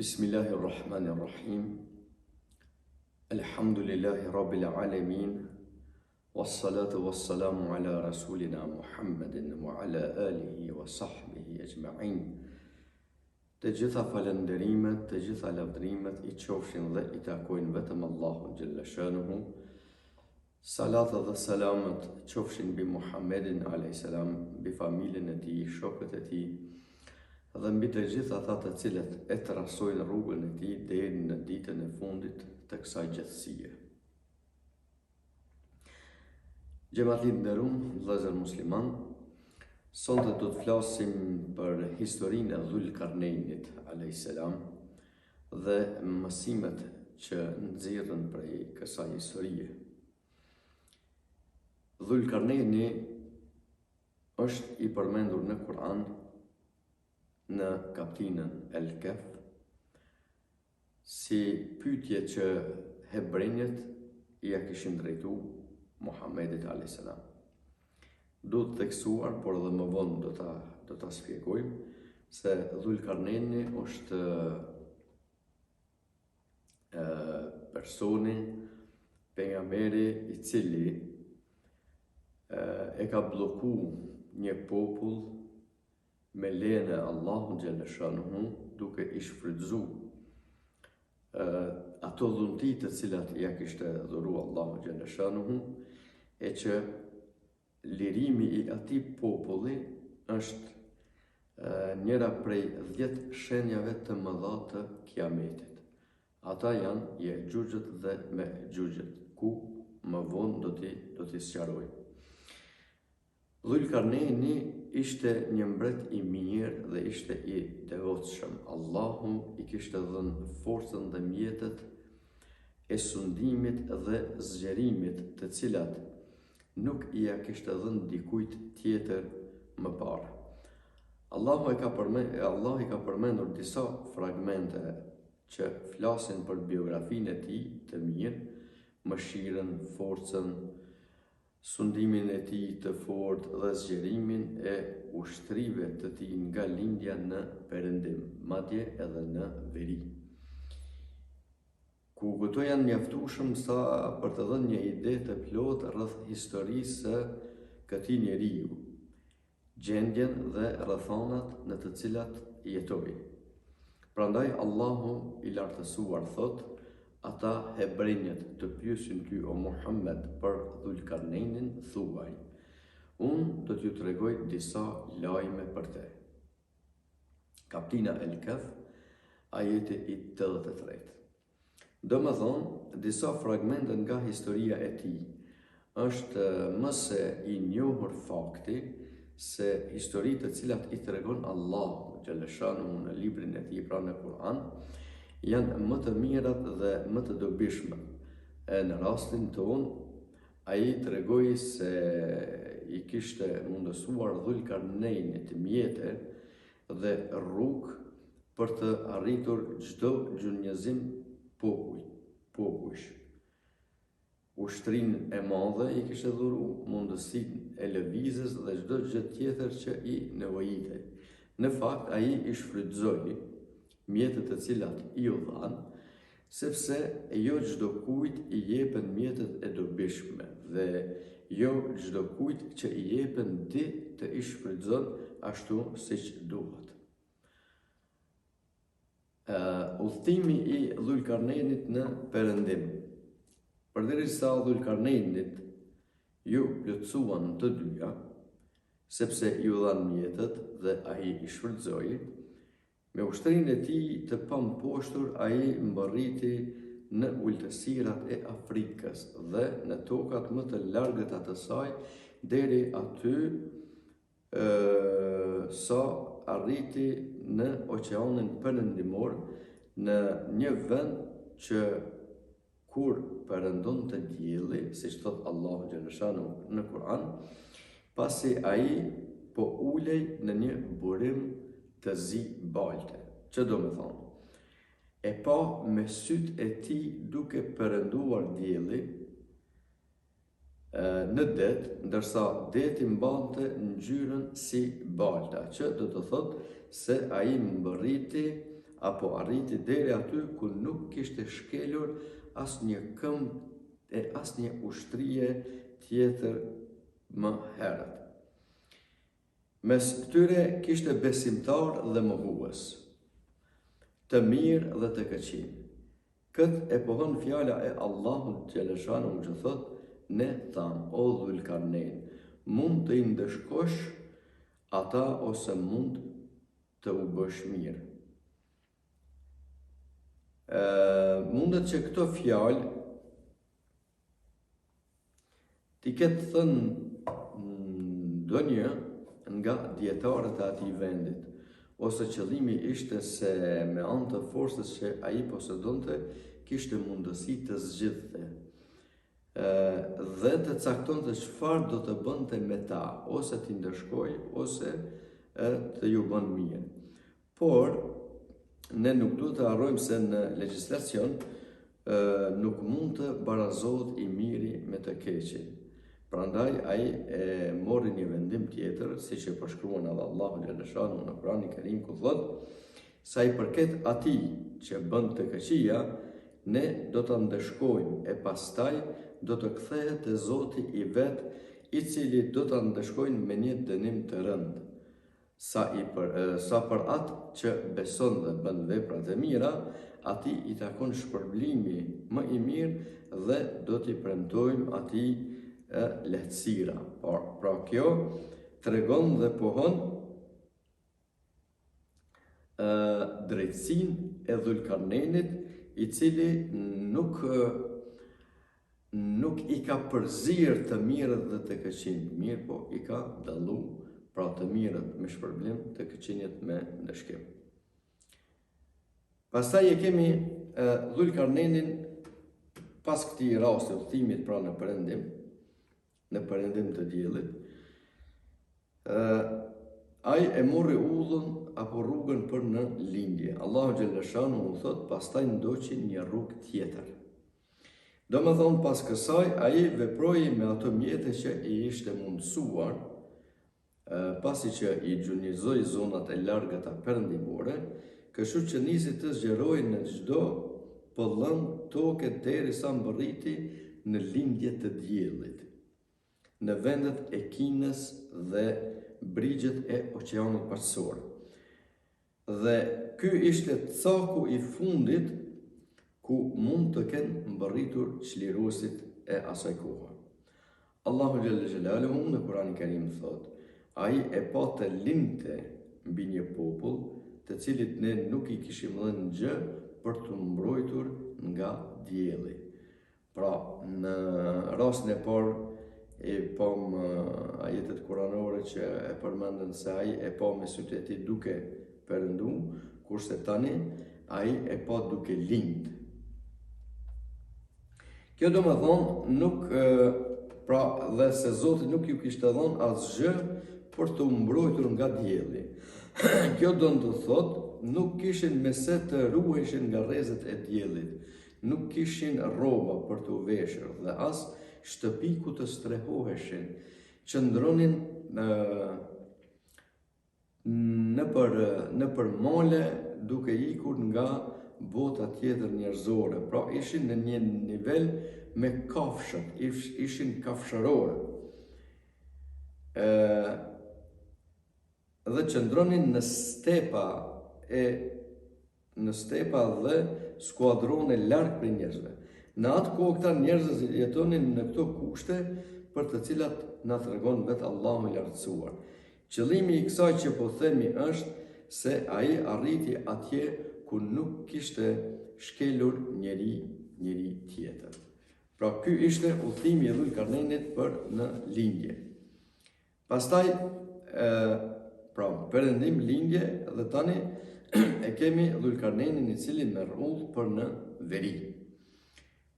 Bismillahirrahmanirrahim. Elhamdülillahi Rabbil alemin. Wassalatu wassalamu ala rasulina Muhammedin wa ala alihi wa sahbihi ejma'in. Të gjitha falënderimet, të gjitha lavdërimet i qofshin dhe i takojnë vetëm Allahut xhelle shanuhu. Salatat dhe selamet qofshin mbi Muhammedin alejhi selam, mbi familjen e tij, shokët e tij dhe mbi të gjithë ata të cilët e trasojnë rrugën e tij deri në ditën e fundit të kësaj gjithësie. Xhematli të nderum, vëllezër musliman, sonte do të flasim për historinë e Dhul Karnejnit alejhi selam dhe mësimet që nxirren prej kësaj historie. Dhul Karnejni është i përmendur në Kur'an në kaptinën El Kehf si pyetje që hebrenjët ia kishin drejtu Muhammedit a.s. Duhet theksuar, por edhe më vonë do ta do ta shpjegojmë se Dhul Karnejni është e, personi pejgamberi i cili e, e ka blloku një popull me lejen e Allahut xhelle shanuhu duke i shfrytëzu ato dhunti të cilat ia kishte dhuru Allahu xhelle shanuhu e që lirimi i atij populli është njëra prej 10 shenjave të mëdha të kiametit. Ata janë Jexhuxhët dhe Mexhuxhët, ku më vonë do t'i do t'i sqarojmë. Dhul Karnejni ishte një mbret i mirë dhe ishte i devotshëm. Allahu i kishte dhënë forcën dhe mjetet e sundimit dhe zgjerimit, të cilat nuk ia kishte dhënë dikujt tjetër më parë. Allahu e ka përme, Allahu i ka përmendur disa fragmente që flasin për biografinë e tij të mirë, mëshirën, forcën, sundimin e tij të fortë dhe zgjerimin e ushtrive të tij nga lindja në perëndim, madje edhe në veri. Ku këto janë mjaftueshëm sa për të dhënë një ide të plotë rreth historisë së këtij njeriu, gjendjen dhe rrethanat në të cilat jetoi. Prandaj Allahu i Lartësuar thotë, Ata hebrenjët të pyesin ty o Muhammed për Dhul-Karnejnin, thuaj, Unë do t'ju tregoj disa lajme për të. Kaptina El-Kehf, ajeti i 83. Domethënë, disa fragmente nga historia e tij. Është më se i njohur fakti se historitë të cilat i tregon Allahu xhelle shanuhu në librin e tij, pra në Kur'an, janë më të mirat dhe më të dobishmet. E në rastin tonë, ai tregoi se i kishte mundësuar Dhul-Karnejnit mjete dhe rrugë për të arritur çdo gjunjëzim popuj, popujsh. Ushtrinë e madhe i kishte dhuru, mundësinë e lëvizjes dhe çdo gjë tjetër që i nevojitej. Në fakt, ai i shfrytëzoi mjetet të cilat iu dhanë, sepse jo çdokujt i jepen mjetet e dobishme dhe jo çdokujt që i jepen di të i shfrytëzon ashtu siç duhet. Udhëtimi i Dhul-Karnejnit në Perëndim. Përderisa Dhul-Karnejnit iu plotësuan të dyja, sepse iu dhanë mjetet dhe ai i shfrytëzoi, me ushtrinë e tij të pamposhtur ai mbërriti në ultësirat e Afrikës dhe në tokat më të largëta të saj deri aty sa arriti në Oqeanin Perëndimor, në një vend që kur perëndonte dielli, siç thotë Allahu xhelle shanuhu në Kur'an, pasi ai po ulej në një burim të zi balte, që do me thonë, e pa me sytë e tij duke perënduar dielli, në det, ndërsa deti mbante ngjyrën si balta, që do të thotë se ai mbërriti apo arriti deri aty ku nuk kishte shkelur asnjë këmbë e asnjë ushtrie tjetër më herët. Mes tyre kishte besimtarë dhe mohues, të mirë dhe të këqij. Këtë e pohon fjala e Allahut xheleshanuhu që thotë, Ne thamë, o Dhulkarnejn, mund të i ndëshkosh ata ose mund të u bësh mirë. Ë mundet që këto fjalë T'i ketë thënë ndonjë nga dijetarët e atij vendit, ose qëllimi ishte se me anë të forcës që ai posedonte, kishte mundësi të zgjidhte dhe të caktonte çfarë do të bënte me ta, ose t'i ndëshkojë, ose të ju bën mirë. Por, ne nuk duhet të harrojmë se në legjislacion nuk mund të barazohet i miri me të keqin. Prandaj ai e mori një vendim tjetër, siç e përshkruan edhe Allahu xhaleshanuhu në Kur'anin Kerim ku thotë: Sa i përket atij që bën të këqija, ne do ta ndëshkojmë e pastaj do të kthehet te Zoti i vet, i cili do ta ndëshkojë me një dënim të rëndë. Sa i për, sa për atë që beson dhe bën vepra të mira, atij i takon shpërblimi më i mirë dhe do t'i premtojmë atij e, lehtësira. Por, pra kjo tregon dhe pohon e, drejtësinë e Dhulkarnejnit, i cili nuk nuk i ka përzier të mirët dhe të këqinjtë, mirëpo i ka dallu, pra të mirët me shpërblim, të këqinjët me ndëshkim. Pastaj e kemi Dhulkarnejnin pas këtij rasti udhëtimit pra në perëndim, në perëndim të diellit, ë ai e morri udhën apo rrugën për në lindje. Allahu xhaleshanuhu thotë, pastaj ndoqi një rrugë tjetër. Domethënë pas kësaj ai veproi me ato mjete që i ishte mundësuar, pasi që i gjunjëzoi zonat e largëta perëndimore, kështu që nisi të zgjerohej në çdo pëllëmbë toke derisa mbërriti në lindje të diellit, në vendet e Kinës dhe brigjet e Oqeanit Paqësor. Dhe ky ishte caku i fundit ku mund të kenë mbërritur çliruesit e asaj kohe. Allahu xhelle xhelaluhu në Kur'anin Kerim thotë: Ai e pa të lindte mbi një popull, të cilit ne nuk i kishim dhënë gjë për t'u mbrojtur nga dielli. Pra, në rastin e parë e pamë ajetet kuranore që e përmendën se ai e pa me sytë e tij duke perëndu, kurse tani ai e pa duke lind. Kjo domethonë nuk pra dhe se Zoti nuk ju kishte dhënë asgjë për t'u mbrojtur nga dielli. Kjo do të thotë nuk kishin me se të ruheshin nga rrezet e diellit, Nuk kishin rroba për t'u veshur dhe as shtëpi ku të strehoheshin. Qëndronin nëpër nëpër male duke ikur nga bota tjetër njerëzore. Pra ishin në një nivel me kafshët, ishin kafshërorë. Ë dhe qëndronin në stepa e në stepa dhe skuadrone larg prej njerëzve. Në atë kohë këta njerëz jetonin në këto kushte për të cilat na tregon vetë Allahu i Lartësuar. Qëllimi i kësaj që po themi është se ai arriti atje ku nuk kishte shkelur njeri njeri tjetër. Pra ky ishte udhëtimi i Dhulkarnejnit për në lindje. Pastaj e, pra perëndim lindje dhe tani e kemi Dhulkarnejnin i cili merr udhë për në veri.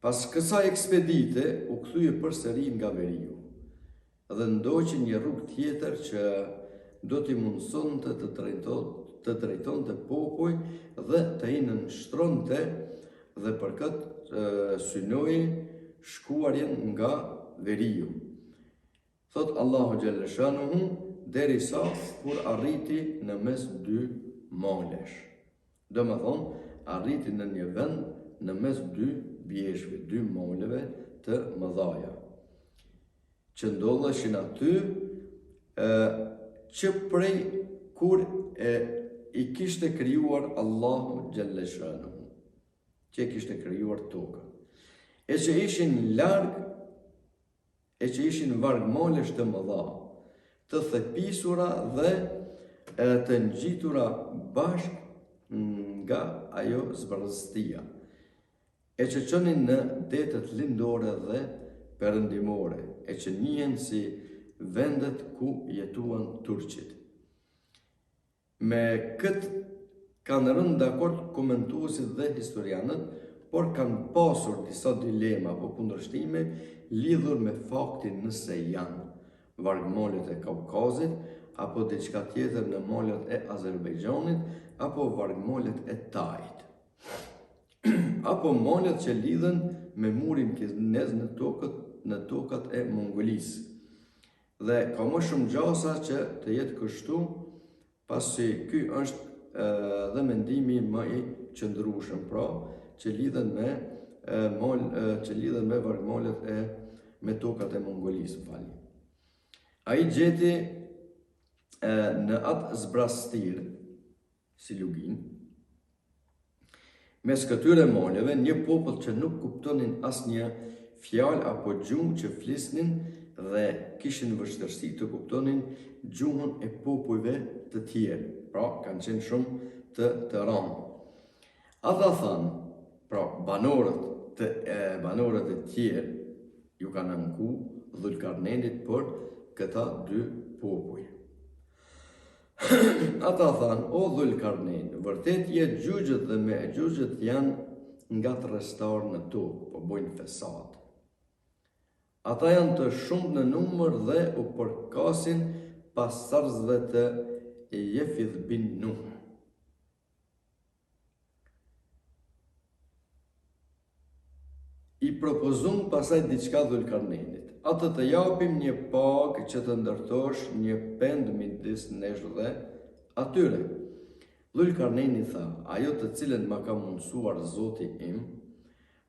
Pas kësaj ekspedite u kthye përsëri nga veriu dhe ndoqi një rrugë tjetër që do t'i mundësonte të drejto, të drejtonte popuj dhe të i nënshtronte dhe për këtë synoi shkuarjen nga veriu. Thotë Allahu xhelleshanuhu, derisa kur arriti në mes dy malesh. Domethënë, arriti në një vend në mes dy bjeshkëve, dy maleve të mëdhaja, që ndodheshin aty e, që prej kur e, i kishte krijuar Allahu xhelle shanuhu, që e kishte krijuar tokën, e që ishin larg e që ishin varg malesh të mëdha, të thepisura dhe e, të ngjitura bashkë nga ajo zbrazëtia, e që çonin në detet lindore dhe perëndimore, e që njihen si vendet ku jetuan turqit. Me këtë kanë rënë dakord komentuesit dhe historianët, por kanë pasur disa dilema apo kundërshtime lidhur me faktin nëse janë vargmalet e Kaukazit apo diçka tjetër në malet e Azerbejxhanit apo vargmalet e Tajit. Apo malet që lidhen me murin kinez në tokët në tokat e Mongolisë. Dhe ka më shumë gjasa që të jetë kështu, pasi ky është dhe mendimi më i qëndrueshëm, pra që lidhen me mal, që lidhen me vargmalet e me tokat e Mongolisë, më falni. Ai gjeti në atë zbrazëtirë si luginë. Mes këtyre maleve, një popull që nuk kuptonin asnjë fjalë apo gjuhë që flisnin dhe kishin vështirësi të kuptonin gjuhën e popujve të tjerë, pra kanë qenë shumë të të rëndë. Ata thanë, pra banorët të e, banorët e tjerë iu kanë anku Dhulkarnenit për këta dy popuj. Ata thanë, o Dhulkarnejn, vërtet Jexhuxhët dhe Mexhuxhët janë ngatërrestarë në tokë, po bojnë fesad. Ata janë të shumtë në numër dhe u përkasin pasardhësve të Jefith bin Nuh. I propozun pastaj diçka Dhulkarnejnit. A të të japim një pagë që të ndërtosh një pendë midis nesh dhe atyre. Dhulkarnejni tha, ajo të cilën ma ka mundësuar Zoti im,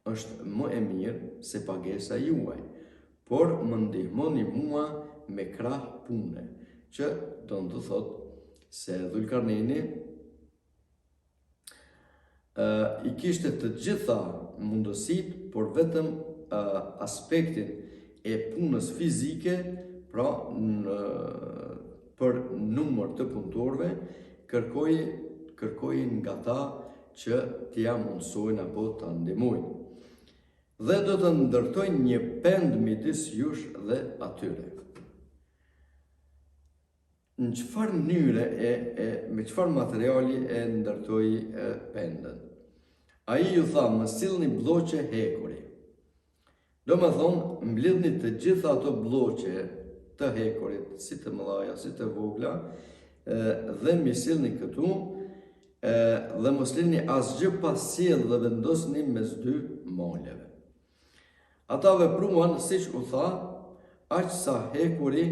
është më e mirë se pagesa juaj, por më ndihmoni mua me krah pune, që do të thotë se Dhulkarnejni i kishte të gjitha mundësitë, por vetëm aspektin e punës fizike, pra në, për numër të punëtorëve, kërkoi kërkoi nga ta që t'ia mundësojnë apo ta ndihmojnë. Dhe do të ndërtojnë një pendë midis jush dhe atyre. Në çfarë mënyre e, e me çfarë materiali e ndërtoi e, pendën? Ai ju tha, më sillni blloqe hekuri. Domethonë, mblidhni të gjitha ato blloqe të hekurit, si të mëdhaja, si të vogla, e, dhe m'i sillni këtu, e, dhe mos lini asgjë pa sjellë dhe vendosni mes dy maleve. Ata vepruan siç u tha, aq sa hekuri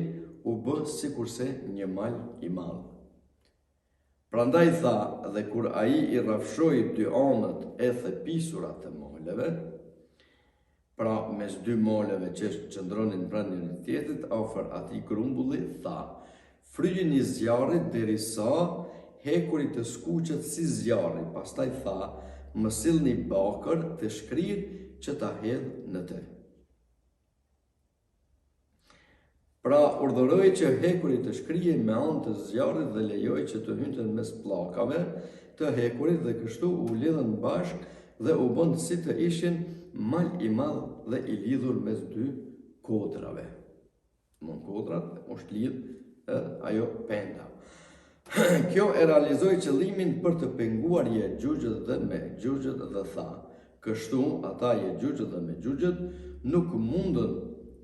u bë sikurse një mal i madh. Prandaj tha, dhe kur ai i rrafshoi dy anët e thepisura të maleve, pra mes dy maleve që qëndronin pranë njëri-tjetrit afër atij grumbulli, tha, Fryjini zjarrit derisa hekuri të skuqet si zjarri, pastaj tha, Më sillni bakër të shkrirë që ta hedh në të. Pra urdhëroi që hekuri të shkrihej me anë të zjarrit dhe lejoi që të hynte mes pllakave të hekurit dhe kështu u lidhën bashkë dhe u bënë si të ishin mal i madh dhe i lidhur mes dy kodrave. Në kodrat është lidh e, ajo penda. Kjo e realizoi qëllimin për të penguar Jexhuxhët dhe Mexhuxhët dhe tha, kështu ata Jexhuxhët dhe Mexhuxhët nuk mundën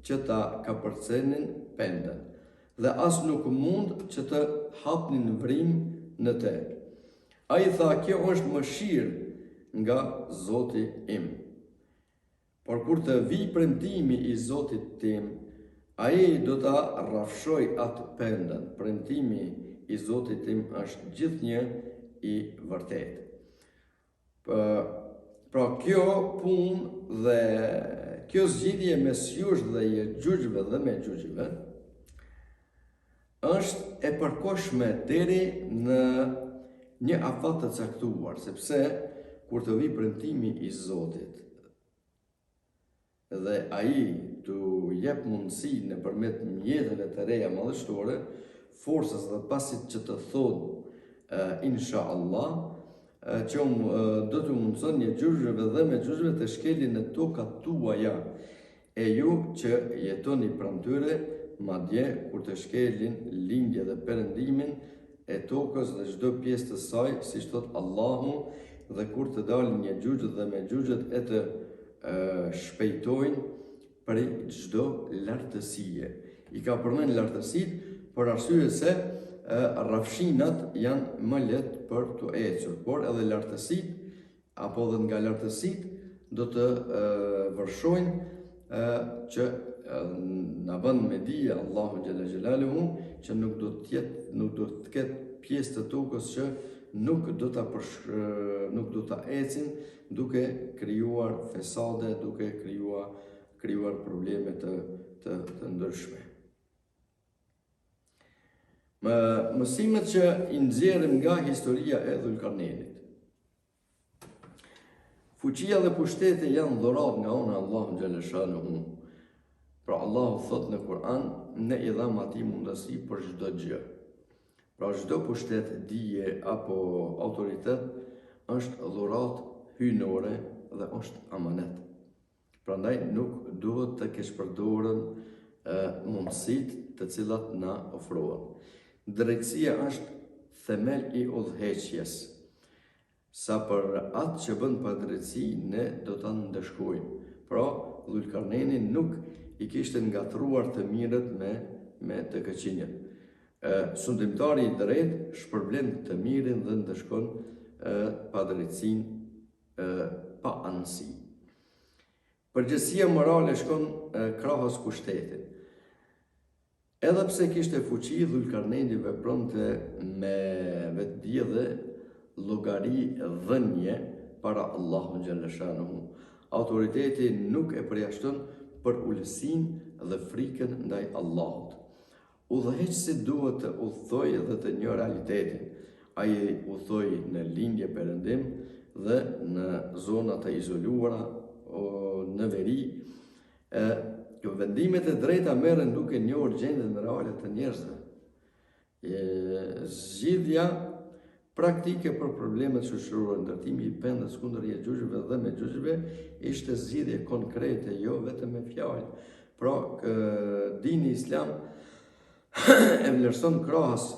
që ta kapërcenin pendën dhe as nuk mund që të hapnin vrimë në te. Ai tha, kjo është mëshirë nga Zoti im. Por kur të vijë premtimi i Zotit tim, Ai do ta rrafshojë atë pendën, premtimi i Zotit tim është gjithnjë i vërtetë. Pra kjo punë dhe kjo zgjidhje mes jush dhe Jexhuxhve dhe Mexhuxhve është e përkohshme deri në një afat të caktuar, sepse kur të vijë premtimi i Zotit dhe ai t'u jep mundësi nëpërmjet mjeteve të reja madhështore, forcës dhe pasi që të thonë insha Allah, që um, do t'u mundëson Jexhuxhve dhe Mexhuxhve të shkelin në tokat tuaja, e ju që jetoni pranë tyre, madje kur të shkelin lindje dhe perëndimin e tokës dhe çdo pjesë të saj, siç thotë Allahu, dhe kur të dalin Jexhuxhët dhe Mexhuxhët e të shpejtojnë prej çdo lartësie. I ka përmend lartësitë për arsye se rrafshinat janë më lehtë për të ecur, por edhe lartësitë apo edhe nga lartësitë do të vërshojnë që na bën me dije Allahu xhelle xhelaluhu që nuk do të jetë nuk do të ketë pjesë të tokës që nuk do ta përsh, nuk do ta ecin duke krijuar fesade, duke krijuar krijuar probleme të të, të ndryshme. Më, mësimet që i nxjerrim nga historia e Dhulkarnejnit. Fuqia dhe pushteti janë dhuratë nga ana e Allahut xhelle shanuhu. Pra Allahu thotë në Kur'an, ne i dhamë atij mundësi për çdo gjë. Pra çdo pushtet, dije apo autoritet është dhuratë hyjnore dhe është amanet. Prandaj nuk duhet të keqpërdoren mundësitë të cilat na ofrohen. Drejtësia është themel i udhëheqjes. Sa për atë që bën padrejtësi, ne do ta ndëshkojmë. Pra, Dhulkarnejni nuk i kishte ngatërruar të mirët me me të këqinjët. Sundimtari i drejtë shpërblen të mirin dhe ndëshkon padrejtësinë pa anësi. Përgjegjësia morale shkon krahas pushtetit. Edhe pse kishte fuqi, Dhulkarnejni vepronte me vetëdije dhe llogaridhënie para Allahut xhelle shanuhu. Autoriteti nuk e përjashton përulësinë dhe frikën ndaj Allahut. Udhëheqësi duhet të udhëtojë dhe të njohë realitetin. Ai udhëtoi në lindje perëndim dhe në zona të izoluara në veri. E, vendimet e drejta merren duke njohur gjendjen reale të njerëzve. E, zgjidhja praktike për problemet shoqërore, ndërtimi i pendës kundër Jexhuxhve dhe Mexhuxhve ishte zgjidhje konkrete, jo vetëm me fjalë. Pra, dini islam e vlerëson krahas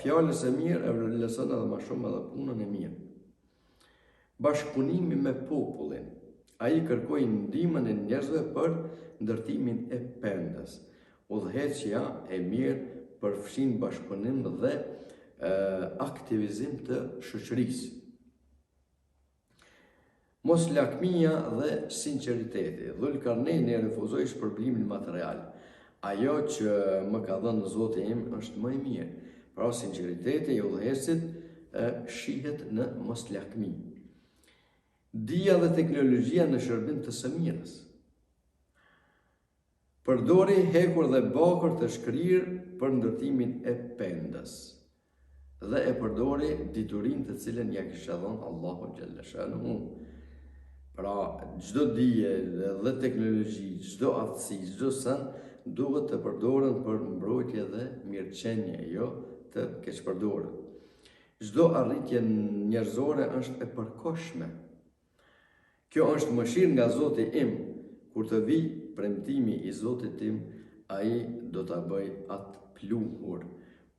fjalës së mirë, e vlerëson edhe ma shumë edhe punën e mirë. Bashkëpunimi me popullin. Ai kërkoi ndihmën e njerëzve për ndërtimin e pendës. Udhëheqja e mirë përfshin bashkëpunim dhe aktivizim të shoqërisë. Moslakmia dhe sinqeriteti. Dhulkarnejni refuzoi shpërblimin material. Ajo që më ka dhënë Zoti im është më e mirë. Pra sinqeriteti i udhëheqësit shihet në moslakmi. Dija dhe teknologjia në shërbim të së mirës. Përdori hekur dhe bakër të shkrirë për ndërtimin e pendës dhe e përdori diturinë të cilën ia kishte dhënë Allahu xhelle shanuhu. Pra, çdo dije dhe teknologji, çdo aftësi, çdo send duhet të përdoren për mbrojtje dhe mirëqenie, jo të keqpërdoren. Çdo arritje njerëzore është e përkohshme. Kjo është mëshirë nga Zoti im, kur të vijë premtimi i Zotit tim, ai do ta bëjë atë pluhur.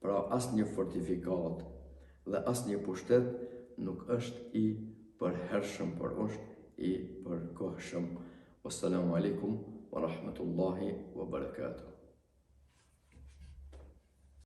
Pra asnjë fortifikatë dhe asnjë pushtet nuk është i përhershëm, por është i përkohshëm. Wassalamu alaikum wa rahmatullahi wa barakatuh.